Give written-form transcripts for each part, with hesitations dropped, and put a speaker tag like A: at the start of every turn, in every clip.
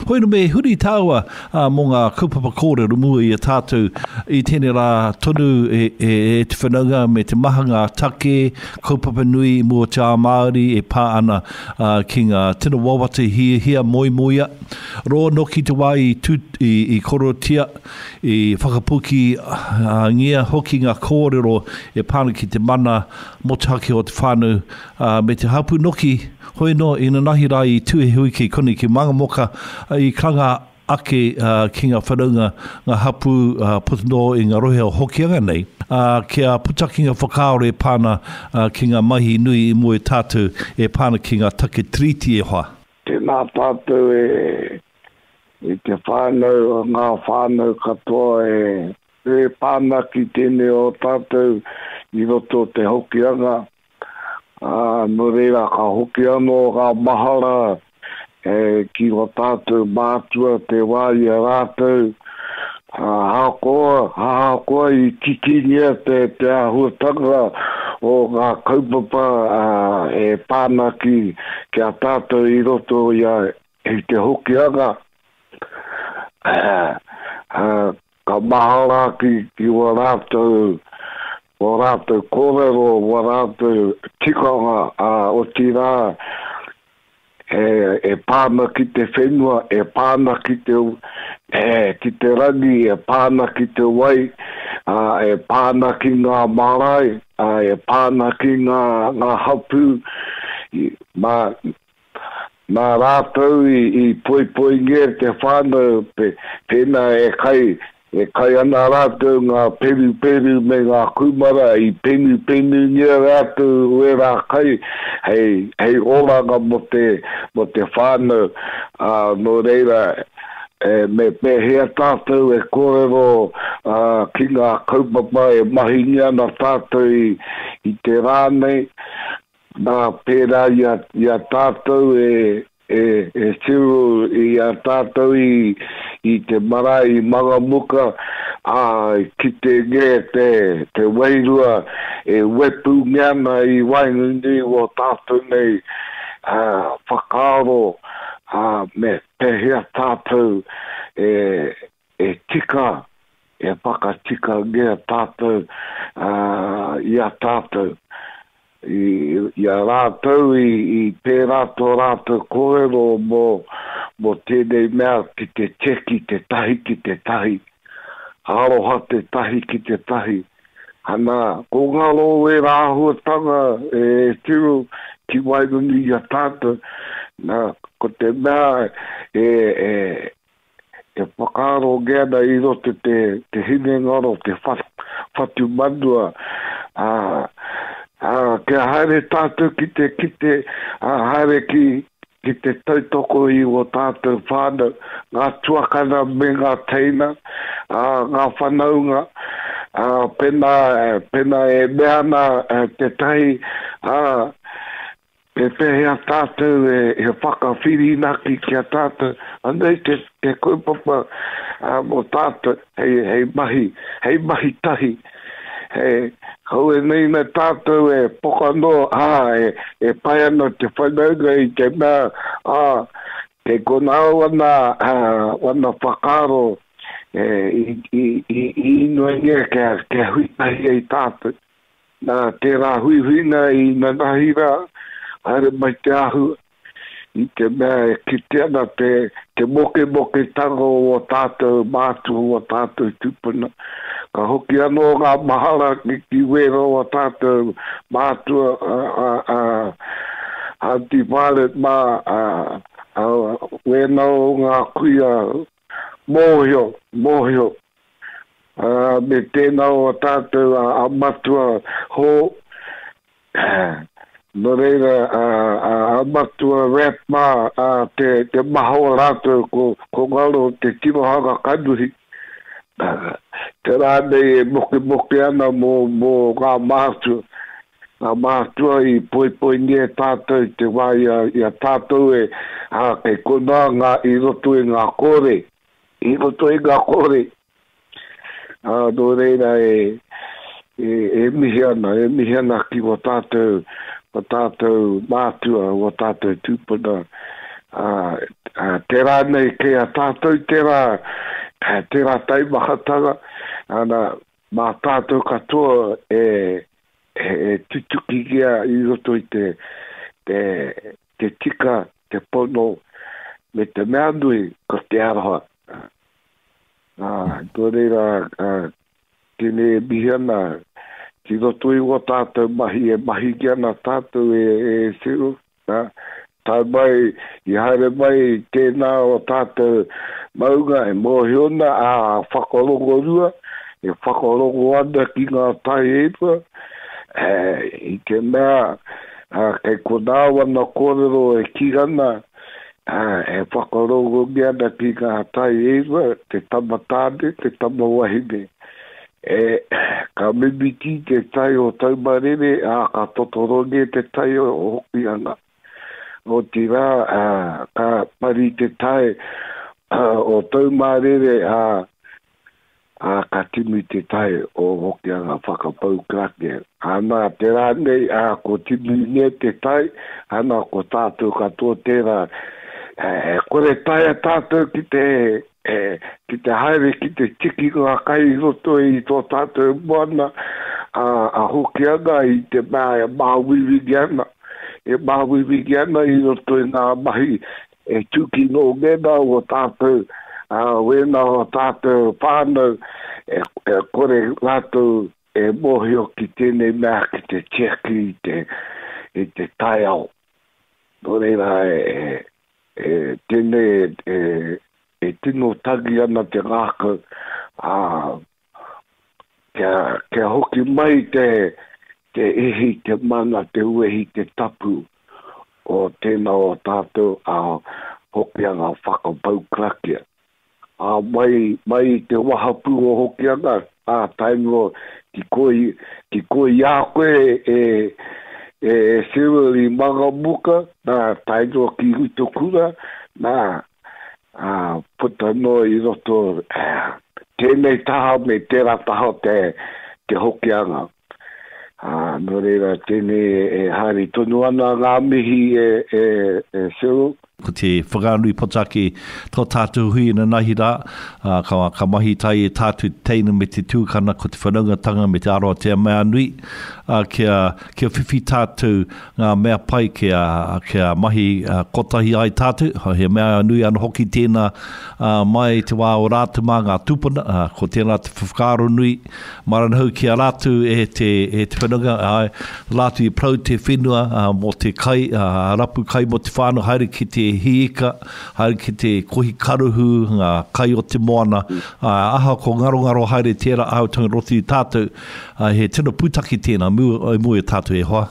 A: Hoi no me huri tāua mō ngā kaupapa kōrero mua i a tātou i tēnei rā tonu e, e, e te whanaunga me te maha ngā take kaupapa nui mō te ao Māori e pā ana ki ngā tino wawata hiahia moemoea. Roa noki te wā i, tū, i, i korotia, i whakapukingia hoki ngā kōrero e pā ana ki te mana motuhake o te whānau ā, me te hapū noki, hoi anō, inanahi rā i tū he hui ki konei ki Mangamoka, i karanga ake ki ngā whanaunga, ngā hapū, puta noa i ngā rohe o Hokianga nei, ā, kia puta ki ngā whakaaro e pā ana ki ngā mahi nui i mua i tātou e pā ana ki ngā take Tiriti e hoa.
B: Tēnā tātou e, e te whānau, ngā whānau katoa e, e pā ana ki tēnei o tātou i roto o te Hokianga, Ā, nō reira ka hoki anō ngā mahara ki wā tātou mātua te wā i a rātou, ahakoa, ahakoa i titingia te, te āhuatanga o ngā kaupapa e pā ana ki, ki a tātou i roto i a, i te Hokianga, Ka mahara ki, ki wā rātou, wā rātou kōrero, wā rātou tikanga, ā, otirā, e, e pā ana ki te whenua, e pā ana ki te, e, ki te rangi, e pā ana ki te wai, ā, e pā ana ki ngā marae, ā, e pā ana ki ngā, ngā hapū, i, mā, Nā rātou i poipoingia te whānau pēnā e kai, e kai ana rātou ngā peruperu me ngā kūmara, i penupenungia rātou wērā kai hei, hei oranga mō te, mō te whānau, ā, nō reira, e, me pēhea tātou e kōrero, ā, ki ngā kaupapa e mahingia ana tātou i, i te rā nei, Nā, pērā i a, i a tātou e, e, e tiro i a tātou i, i te marae i Mangamuka, ā, kite nge te, te wairua e wepungia ana i waenganui o tātou nei, ā, whakaaro, ā, me pēhea tātou e, e tika, e whakatikangia tātou i a tātou. I a rātou i pērā tō rātou kōrero mō, mō tēnei mea ki te tiaki te tahi ki te tahi, aroha te tahi ki te tahi. Ana, ko ngaro wērā āhuatanga e tiro ki waenganui i a tātou, nā, ko te mea e, e, E whakaarongia ana i roto te, te hinengaro, te whatumanua, ā, ā, kia haere tātou ki te kite, ā, haere ki, ki te tautoko i wō tātou whānau, ngā tuakana me ngā teina, ā, ngā whanaunga, ā, pēnā, pēnā e mea ana tētahi, ā, Me pēhea tātou e whakawhirinaki ki a tātou? Anei te, te kaupapa mō tātou hei, hei mahi, hei mahi tahi. Hei, kaua nei na tātou e poka noa, ā, e, e pai ana te whanaunga i te mea, ā, kei konā wana, wana whakaaro e, i, i, i, i inoingia kia, kia hui tahi ai tātou. Nā tērā huihuinga i nanahi rā, haere mai te āhua, i te mea e kite ana te, te mokemoketanga o ō tātou mātua, o ō tātou tūpuna. Ka hoki anō ngā mahara ki, ki wērā o ō tātou mātua, a, a, a, Aunty Violet mā, a, a, wēnā o ngā kuia mōhio, mōhio. Ā, me tēnā o a tātou a, a Matua Ho, nō reira, a, a, a Matua Rap mā, a, te, te maha o rātou ko, ko ngaro te tirohanga kanohi. Te rā nei e mokemoke ana mō, mō ngā mātua. Ngā mātua i poipoingia e tātou i te wā i a, i a tātou e, ā, kei konā ngā, i roto i ngā kore. I roto i ngā kore. Ā, nō reira e, e, e mihi ana, e mihi ana ki wā tātou, wā tātou mātua, wā tātou tūpuna, Ā, ā, tērā nei kei a tātou tērā, tērā taimahatanga, ana, mā tātou katoa e, e, e tutukingia i roto i te, te, te tika, te pono, me te mea nui, ko te aroha. Ā, nō reira, ā, tēnei e mihi ana, ki roto i wā tātou mahi e mahi ana tātou e, e Cyril, Nā, tae mai, i haere mai tēnā o tātou maunga e mōhio ana a whakarongorua, e whakarongo ana ki ngā tai e rua, e, i te mea a, kei konā wana kōrero e kī ana, a, e whakarongongia ana ki ngā tai e rua, te tama tāne, te tama wahine. E, ka mimiti te tai o Taumarere, ā, ka totorongia te tai o Hokianga. Otirā, ā, ka pari te tai o Taumarere, ā, ā, ka timi te tai o Hokianga whakapau karakia. Ana, te rā nei, ā, ko timingia te tai, ana, ko tātou katoa tērā, e kore taea tātou ki te E, ki te haere ki te tiki ngā kai i roto i tō tātou moana, a, a Hokianga i te mea e māuiuingi ana, e māuiuingi ana i roto i ngā mahi e tūkino ngēnā o tātou, a, wēnā o tātou whānau, e, e kore rātou e mōhio ki tēnei mea ki te tiaki i te, i te taiao. Nō reira, e, E, tēnei e, e tino tangi ana te ngākau, ā, kia, kia hoki mai te, te ihi, te mana, te wehi, te tapu o tēnā o tātou, ā, Hokianga whakapau karakia. Ā, mai, mai i te wahapū o Hokianga, ā, tae noa ki koi, ki koi i a koe e, e, e Cyril i Mangamuka, nā, tae noa ki Utakura, nā, ā, puta noa i roto, tēnei taha me tērā taha o te, te Hokianga. Ā, nō reira, tēnei e haere tonu ana ngā mihi e, e, e Cyril.
A: Ko te whakaanui potake tō tātou hui inanahi rā, ā, ka, ka mahi tahi e tātou te teina me te tuakana, ko te whanaungatanga me te aroha te mea nui, ā, kia, kia whiwhi tātou ngā mea pai kia, kia mahi kotahi ai tātou, he mea nui anō hoki tēnā, ā, mai te wā o rātou mā ngā tūpuna, ā, ko tēnā te whakaaro nui, Maranahau ki a rātou e te, e te whanaunga, āe, rātou i parau te whenua ā, mō te kai, ā, rapu kai mō te whānau, haere ki te hī ika, haere ki te kohi karuhu, ngā kai o te moana, ā, ahakoa ngarongaro haere tērā āhuatanga roto i tātou, ā, he tino pūtake tēnā mua, i mua i a tātou e hoa.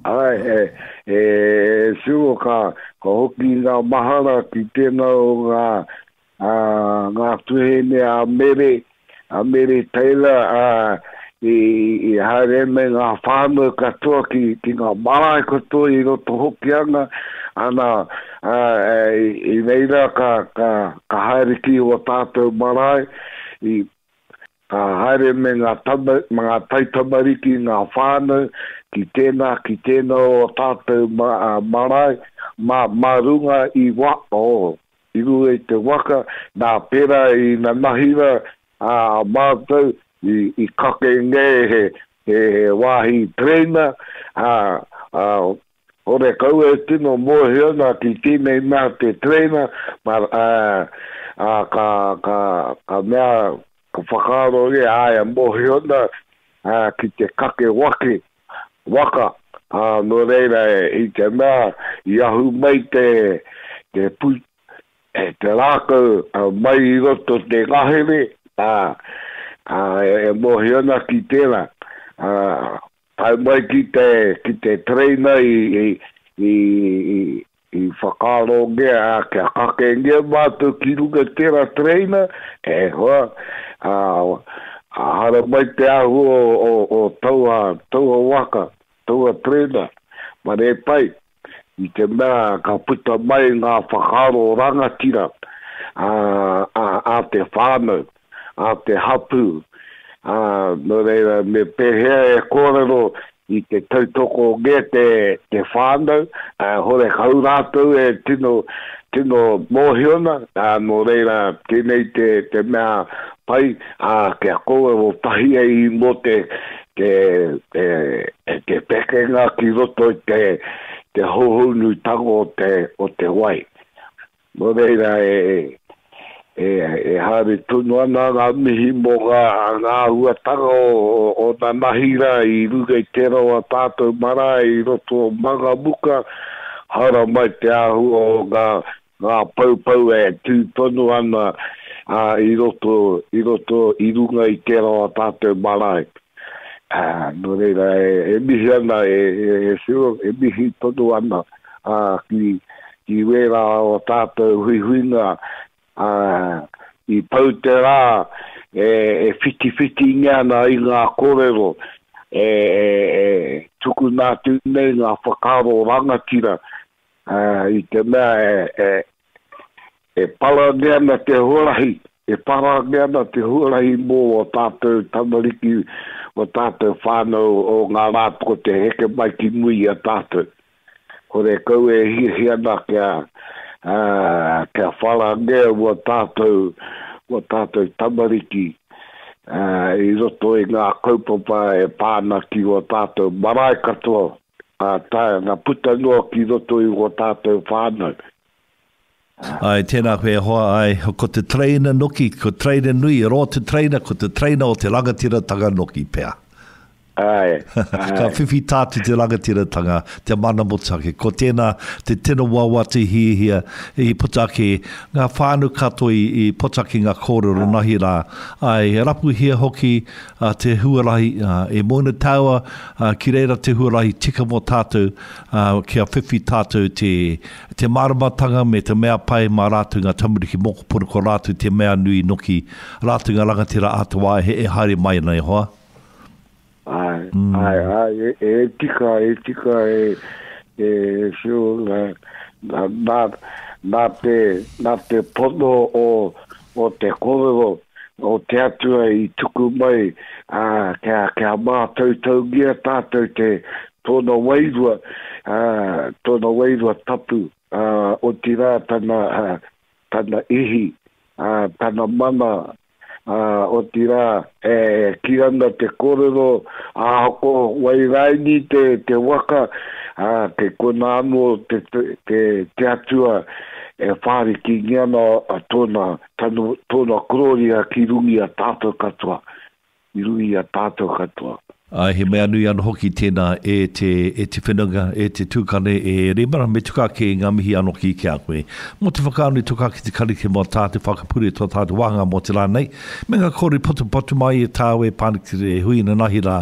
B: Āe, e, e, e Sue, ka, ka hoki ngā mahara ki tēnā o ngā, ā, ngā tuhene a Mere, a Mere Taylor, ā, i, i haere me ngā whānau katoa ki, ki ngā marae katoa i roto Hokianga, ana, ā, i, i reira ka, ka, ka haere ki ō tātou marae, i, ka haere me ngā tama, me ngā taitamariki, ngā whānau, ki tēnā, ki tēnā o ō tātou ma, ā, marae, mā, mā runga i wa, oh, I runga i te waka, nā pērā i nanahira a mātou i kake ngē he wāhi tereina, ā, horekau e tino mōhio ana ki tēnei mea te tereina, ā, ka mea, ka whakaaro ngē, āe, e mōhio ana ki te kake wake, waka, ā, nō reira i te mea i ahu mai te, te pū, te rākau mai i roto te ngahere, ā, ā, e mōhio ana ki tērā, ā, tae mai ki te, ki te tereina i, i, i, i, I whakaarongia, ā, kia kakengia mātou ki runga i tērā tereina, e hoa, ā, haramai te āhua o, o taua, taua waka, taua tereina, mare pai, i te mea ka puta mai ngā whakaaro rangatira, ā, ā, ā te whānau, ā te hapū, ā, nō reira, me pēhea e kōrero. i te tautokongia te, te whānau, ā, horekau rātou e tino, tino mōhio ana, ā, nō reira, tēnei te, te mea pai, ā, kia kōrero tahi ai mō te, te, te, te pekenga ki roto i te, te hōhonutanga o te, o te wai. Nō reira, e, e, e haere tonu ana ngā mihi mō ngā, ngā āhuatanga o, o, o nanahi rā i runga i tērā o ā tātou marae i roto o Mangamuka, haora mai te āhua o ngā, ngā poupou e tū tonu ana ā, i roto, i roto, i runga i tērā o ā tātou marae. Ā, nō reira, e, e mihi ana, e, e, e, e, e mihi tonu ana ā, ki, ki wērā o tātou huihuinga, ā, i pau te rā e, e whitiwhitingia ana i ngā kōrero, e, e, e tukuna atu nei ngā whakaaro rangatira, ā, i te mea e, e, e parangia ana te huarahi, e parangia ana te huarahi mō ō tātou tamariki, ō tātou whānau o ngā rā ko te heke mai ki muri i a tātou. Horekau e hiahia ana kia, ā, kia wharangia ua tātou, ua tātou tamariki, ā, i roto i ngā kaupapa e pā ana ki ua tātou marae katoa, ā, tae ana puta noa ki roto i ua tātou whānau.
A: Āe, tēnā koe e hoa, āe, ko te tereina noki, ko tereina nui, roa te tereina, ko te tereina o te rangatiratanga noki pea.
B: Āe, āe.
A: Ka whiwhi tātou te rangatiratanga, te mana motuhake. Ko tēnā te tino wawata i hiahia, i puta ake ngā whānau katoa i, i puta ake ngā kōrero nahi rā. Āe, e rapuhia hoki te huarahi, e moena tāua ki reira te huarahi tika mō tātou, kia whiwhi tātou te, te māramatanga me te mea pai mā rātou ngā tamariki mokopuna, ko rātou te mea nui noki, rātou ngā rangatira ā te wā e haere mai ana e hoa.
B: Āe, āe, āe, e, e tika, e tika, e, e, Phil, nā, nā, nā, nā te, nā te pono o, o te kōrero o te Atua i tuku mai, ā, kia, kia mātautaungia tātou te, tōna wairua, ā, tōna wairua tapu, ā, otirā tana, ā, tana ihi, ā, tana mana, Ā, otirā, e kī ana te kōrero, ahako Wairaini te, te waka, ā, kei konā anō te, te, te Atua e whārikingia ana tōna, tana, tōna korōria ki runga i a tātou katoa. I runga i a tātou katoa.
A: Āe, he mea nui anō hoki tēnā e te, e te whenunga, e te tūkane, e Rēmana, me tuku ake i ngā mihi anō ki ki a koe. Mō te whakaanui tuku ake te kareke mō tā te whakapure tō tātou wāhanga mō te rā nei, me ngā kōrero patupotu mai e tāu e Pānekere e hui inanahi rā,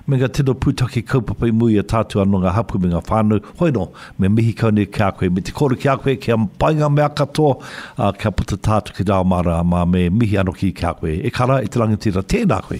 A: me ngā tino pūtake kaupapa i mua i a tātou anō ngā hapū me ngā whānau, hoi nō, me mihi kau nei ki a koe, me te kōrero ki a koe kia pai ngā mea katoa, ā, kia puta tātou ki te ao mārama, me mihi anō ki ki a koe. E kara, e te rangatira, tēnā koe.